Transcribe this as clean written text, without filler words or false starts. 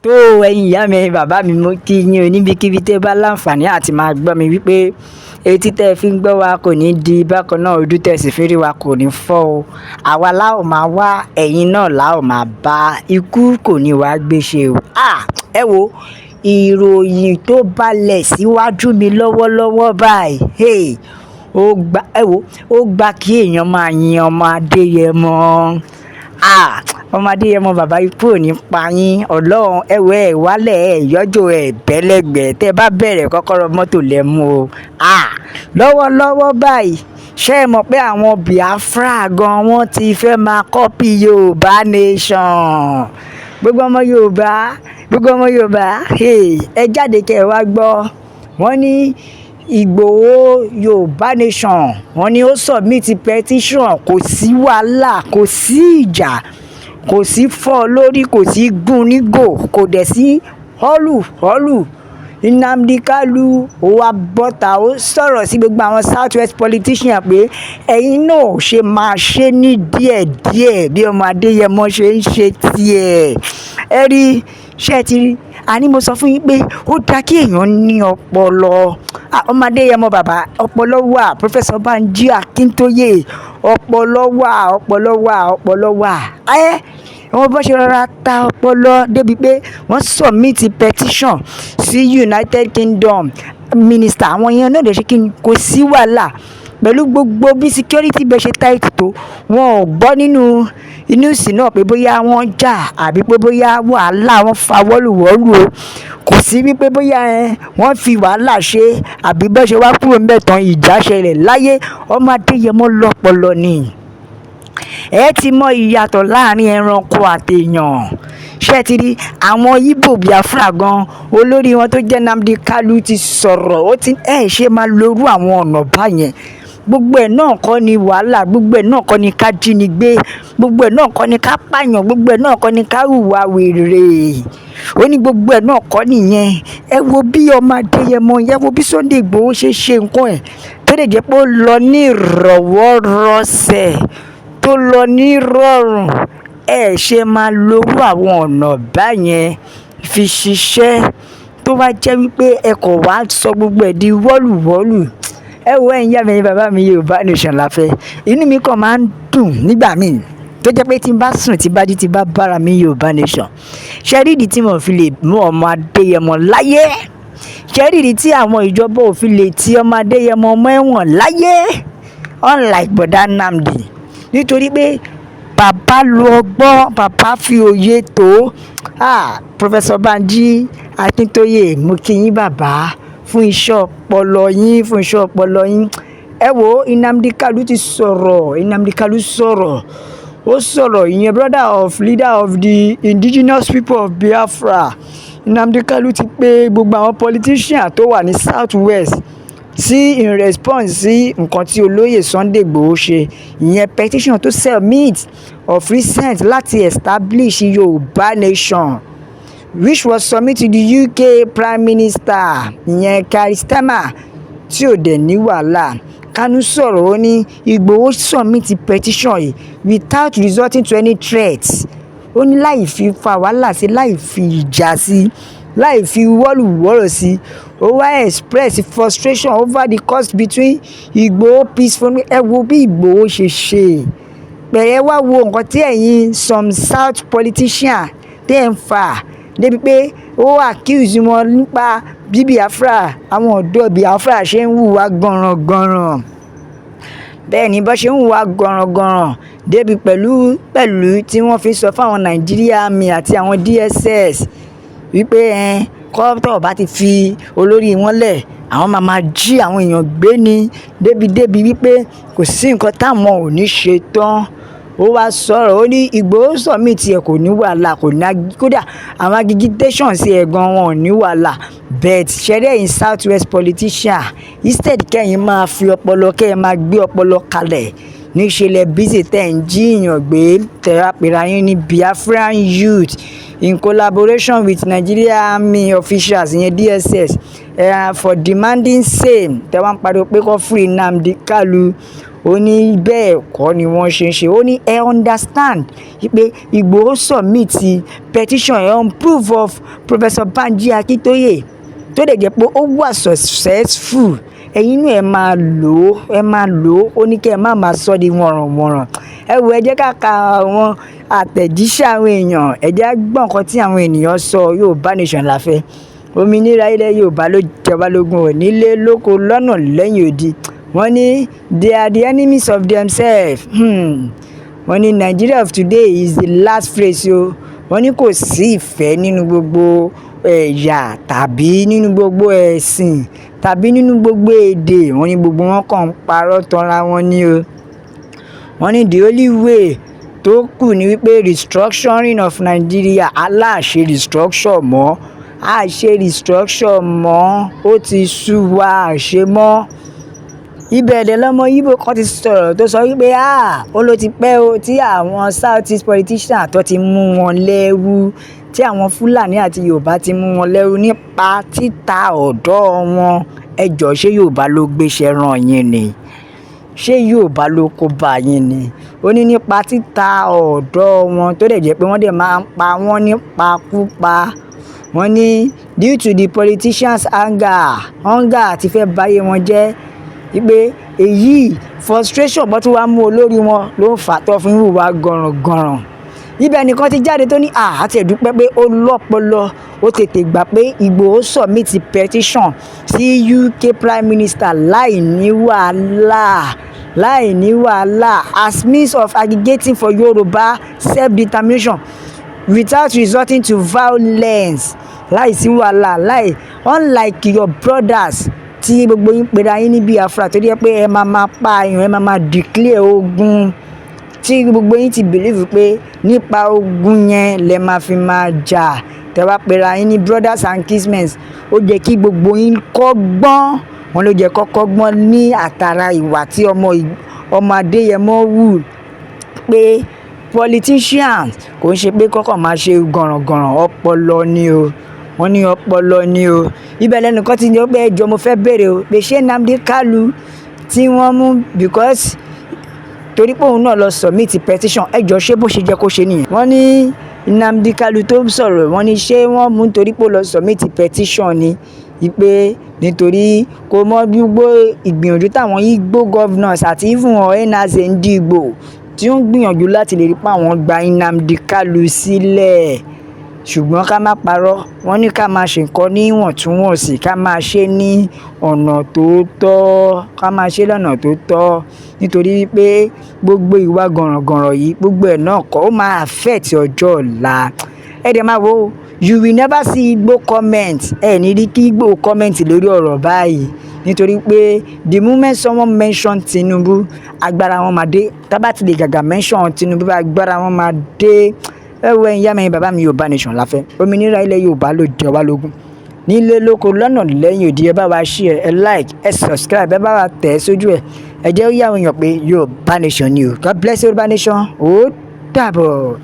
Tó ẹ̀yin ìyá mi, ẹ̀yin bàbá mi, mo kí yín o níbikíbi tí ẹ bá láǹfààní àti máa gbọ́ mi wípé etí tẹ́ ẹ fi ń gbọ́ wa kò ní di bákan náà, ojú tẹ́ ẹ sì fi rí wa kò ní fọ́ o. Àwa la ó máa wá, ẹ̀yin náà la ó máa bá. Ikú kò ní wá gbé ṣe o. À, ẹ wo ìròyìn tó balẹ̀ síwájú mi lọ́wọ́lọ́wọ́ báyìí. Hey, ó gba, ẹ wo, ó gba kí èèyàn máa yin ọmọ Adéyẹmọ. Ah, ọmọ Adéyẹmọ bàbá, ikú ò ní pa yín. Ọlọ́run, ẹ wo, ẹ wálẹ̀, ẹ yọjọ́, ẹ bẹ́lẹ́gbẹ́. Tẹ́ bá bẹ̀rẹ̀, kọ́kọ́rọ́ mọ́tò lẹ mú o. Ah, lọ́wọ́lọ́wọ́ báyìí, ṣé ẹ mọ̀ pé àwọn Biafra gan wọ́n ti fẹ́ máa copy Yorùbá Nation? Gbogbo ọmọ Yorùbá, gbogbo ọmọ Yorùbá, hey, ẹ jáde kẹ́ ẹ wá gbọ́. Wọ́n ní Ìgbòho, Yorùbá Nation, wọ́n ní ó submit petition, kò sí wàhálà, kò sí ìjà, kò sí fọ́ lórí, kò sí gún nígò, kò dẹ̀ sí họ́lù họ́lù. Nnamdi Kanu, ó wá bọ́ta, ó sọ̀rọ̀ sí gbogbo àwọn South West politician pé ẹ̀yin náà ò ṣe máa ṣe ní díẹ̀díẹ̀ bí ọmọ Adéyẹmọ ṣe ń ṣe tiẹ̀. Ẹ rí, ṣé ẹ ti rí? Àní mo sọ fún yín pé ó dáa kí èèyàn ní ọpọlọ. Ọmọ Adéyẹmọ bàbá, ọpọlọ wà. Professor Banji Akintoye, ọpọlọ wà, ọpọlọ wà, ọpọlọ wà. Ẹ wọ́n bó ṣe rọra ta ọpọlọ débi pé wọ́n submit petition sí United Kingdom minister. Àwọn yẹn náà lè ṣe kí n kò sí wàhálà pẹ̀lú gbogbo bí security bẹ́ẹ̀ ṣe tight tó. Wọn ò gbọ́ nínú news náà pé bóyá wọ́n jà àbí pé bóyá wàhálà wọn fa wọ́lùwọ́lù o. Kò sí wípé bóyá ẹ wọ́n fi wàhálà ṣe àbí bó ṣe wá kúrò níbẹ̀ tán, ìjà ṣẹlẹ̀ láyé. Ọmọ Adéyẹmọ lọ́pọlọ ni. Ẹ ti mọ ìyàtọ̀ láàrin ẹranko àtèèyàn. Ṣé ti rí àwọn Igbo Biafra gan, olórí wọn tó jẹ́ Nnamdi Kanu ti sọ̀rọ̀, ó ti ẹ̀ ṣe máa lorú àwọn ọ̀nà báyẹn. Gbogbo ẹ̀ náà kọ́ ni wàhálà, gbogbo ẹ̀ náà kọ́ ni ká jínigbé, gbogbo ẹ̀ náà kọ́ ni ká pààyàn, gbogbo ẹ̀ náà kọ́ ni ká hùwà wèrè. Ó ní gbogbo ẹ̀ náà kọ́ nìyẹn. Ẹ wo bí ọmọ Adéyẹmọ, ẹ wo bí Sunday Igboho ṣe ṣe nǹkan ẹ̀, tó lè jẹ́ pé ó lọ ní ìrọ̀wọ́rọsẹ̀, tó lọ ní ìrọ̀rùn. Ẹ ṣe máa lorú àwọn ọ̀nà báyẹn fi ṣiṣẹ́, tó bá jẹ́ wípé ẹ kò wá sọ gbogbo ẹ̀ di wọ́lùwọ́lù. Ẹ wo, ẹ̀yin ìyá mi, ẹ̀yin bàbá mi, Yorùbá Nation la fẹ́. Inú mi kàn máa ń dùn nígbà míì tó jẹ́ pé tí n bá sùn, tí bá jí, tí bá bára mi Yorùbá Nation. Ṣé rí ìdí tí mo fi lè mú ọmọ Adéyẹmọ láyé? Ṣé rí ìdí tí àwọn ìjọba ò fi lè ti ọmọ Adéyẹmọ mọ́ ẹ̀wọ̀n láyé, unlike bọ̀dá Nnamdi? Nítorí pé bàbá lo ọgbọ́n, bàbá fi òye tó. Ah, Professor Banji Akintoye, mo kí yín bàbá fún iṣẹ́ ọpọlọ yín, fún iṣẹ́ ọpọlọ yín. Ẹ wo, Nnamdi Kanu ti sọ̀rọ̀. Nnamdi Kanu sọ̀rọ̀, ó sọ̀rọ̀. Ìyẹn brother of leader of the Indigenous People of Biafra, Nnamdi Kanu, ti pé gbogbo àwọn politician tó wà ní South West sí in response sí nǹkan tí olóyè Sunday Igboho ṣe, ìyẹn petition tó submit of recent láti establish Yorùbá Nation, which was submitted to the UK Prime Minister, ìyẹn Keir Starmer, tí ò dẹ̀ ní wàhálà. Kanu sọ̀rọ̀, ó ní Igboho submit petition yìí without resorting to any threat. Ó ní láì fi fa wàhálà sí, láì fi ìjà sí, láì fi wọ́lùwọ́rọ̀ sí. Ó wá express frustration over the cost between Igboho peaceful. Ẹ wo bí Igboho ṣe ṣe pẹ̀lẹ́. Wá wo nǹkan tí ẹ̀yin some South politician tẹ́ ń fà débi pé ó accuse wọn nípa bí Biafra, àwọn ọ̀dọ́ Biafra ṣe ń hùwà gànràngànràn. Bẹ́ẹ̀ ni bó ṣe ń hùwà gànràngànràn débi pẹ̀lú pẹ̀lú tí wọ́n fi sọ fáwọn Nàìjíríà Army àti àwọn DSS wípé ẹ kọ́ bá ti fi olórí wọn lẹ̀, àwọn máa máa jí àwọn èèyàn gbé ní débi débi wípé kò sí nǹkan táwọn ò ní ṣe tán. Ó wá sọ̀rọ̀, ó ní Ìgbòho submit ẹ̀, kò ní wàhálà, kò ní kódà àwọn agitation sí ẹ̀ gan, wọn ò ní wàhálà. But ṣẹ́rẹ́ ẹ̀yin South West politician, instead kẹ́yìn máa fi ọpọlọ, kẹ́yìn máa gbé ọpọlọ kalẹ̀, níṣẹ́ lẹ busy tẹ̀ ń jí èèyàn gbé, tẹ̀ pera yín ní Biafran youth in collaboration with Nigeria Army officials, ìyẹn DSS, for demanding same. Tẹ́ wá ń pariwo pé kó free Nnamdi Kanu. Ó ní bẹ́ẹ̀ kọ́ ni wọ́n ṣe ń ṣe. Ó ní ẹ understand pé Ìgbòho submit petition on proof of Professor Banji Akintoye, tó dẹ̀ jẹ́ pé ó wà successful. Ẹ̀yin inú ẹ̀ máa lò ó, ẹ máa lò ó. Ó ní kí ẹ má máa sọ di wọ̀nrànwọ̀nràn. Ẹ wo, ẹ jẹ́ ká ka àwọn àtẹ̀jíṣẹ́ àwọn èèyàn. Ẹ jẹ́ á gbọ́ nǹkan tí àwọn ènìyàn sọ. Yorùbá Nation la fẹ́. Òmìnira ilẹ̀ Yorùbá ló jẹ wá lógún ò, nílé lóko, lọ́nà, lẹ́yìn odi. Wọ́n ní they are the enemies of themselves. Wọ́n ní Nigeria of today is the last phrase o. Wọ́n ní kò sí ìfẹ́ nínú gbogbo ẹ̀yà tàbí nínú gbogbo ẹ̀sìn tàbí nínú gbogbo èdè. Wọ́n ní gbogbo wọn kàn ń parọ́ tanra wọn ni o. Wọ́n ní the only way tó kù ni wípé restructuring of Nigeria. Aláàṣẹ restructure mọ́, àṣẹ restructure mọ́, ó ti sú wa, àṣẹ mọ́. Ibẹ̀ dẹ̀ lọmọ Íbò kan ti sọ̀rọ̀ tó sọ wípé, ah, ó ló ti pẹ́ o tí àwọn South East politicians tó ti mú wọn lẹ́rú, tí àwọn Fúlàní àti Yorùbá ti mú wọn lẹ́rú nípa títa ọ̀dọ́ wọn. Ẹ jọ̀ọ́, ṣé Yorùbá ló gbéṣẹ́ rán yín ni? Ṣé Yorùbá ló kó bá yín ni? Ó ní nípa títa ọ̀dọ́ wọn, tó dẹ̀ jẹ́ pé wọ́n dẹ̀ máa ń pa wọ́n nípakúpa. Wọ́n ní due to the politicians' anger, hunger ti fẹ́ báyé wọn jẹ́, wípé èyí frustration bó tún wá mú olórí wọn ló ń fà tó fi ń hùwà gànràngànràn. Ibẹ̀ nìkan ti jáde tó ní àti ẹ̀dúpẹ́ pé ó lọ́pọlọ, ó tètè gbà pé Ìgbòho submit petition sí UK Prime Minister láì ní wàhálà, láì ní wàhálà, as means of agitating for Yorùbá self-determination without resorting to violence, láìsí wàhálà, láì unlike your brothers tí gbogbo yín pera yín ní Biafra, tó jẹ́ pé ẹ máa máa pààyàn, ẹ máa máa declare ogun, tí gbogbo yín ti believe pé nípa ogun yẹn lẹ máa fi máa jà, tẹ wá pera yín ní brothers and kinsmen. Ó jẹ́ kí gbogbo yín kọ́gbọ́n. Wọn ló jẹ́ kọ́kọ́ gbọ́n ní àtàrà ìwà tí ọmọ ọmọ Adéyẹmọ wù, pé politicians kò ń ṣe pé kọ́kọ́ máa ṣe gànràngànràn. Ọpọlọ ni o. Wọ́n ní ọpọlọ ni o. Ibẹ̀ lẹ́nìkan ti ní pé ẹjọ́ mo fẹ́ béèrè o, pé ṣé Nnamdi Kanu tí wọ́n mú because torí pé òun náà lọ submit petition, ẹjọ́, ṣé bó ṣe jẹ́ kó ṣe nìyẹn? Wọ́n ní Nnamdi Kanu tó ń sọ̀rọ̀, wọ́n ní ṣé wọ́n mú nítorí pé ó lọ submit petition ni, wípé nítorí kò mọ gbogbo ìgbìyànjú táwọn Igbo governors àti even Ohanaeze Ndigbo tí ó ń gbìyànjú láti lè rí pé àwọn gba Nnamdi Kanu sílẹ̀. Ṣùgbọ́n ká má parọ́, wọ́n ní ká máa ṣe nǹkan níwọ̀ntúnwọ̀nsì, ká máa ṣe ní ọ̀nà tó tọ́, ká máa ṣe lọ́nà tó tọ́, nítorí wípé gbogbo ìwà gànràngànràn yìí, gbogbo ẹ̀ náà kọ́, ó máa affect ọjọ́ ọ̀la. Ẹ dẹ̀ máa wo, you will never see Igbo comment. Ẹ ní rí kí Igbo comment lórí ọ̀rọ̀ báyìí, nítorí pé the moment someone mention Tinubu, agbára wọn máa dé. Tá bá ti lè gàgà mention Tinubu, agbára wọn máa dé. Ẹ wo, ẹ̀yin ìyá mi, bàbá mi, Yorùbá Nation la fẹ́. Òmìnira ilẹ̀ Yorùbá ló jẹ wá lógún, nílé lóko, lọ́nà, lẹ́yìn òdì. Ẹ bá wa share, ẹ like, ẹ subscribe, ẹ bá wa tẹ̀ ẹ́ sójú ẹ̀. Ẹ jẹ́ ó yé àwọn èèyàn pé Yorùbá Nation ni o. God bless Yorùbá Nation. Ó dàbọ̀.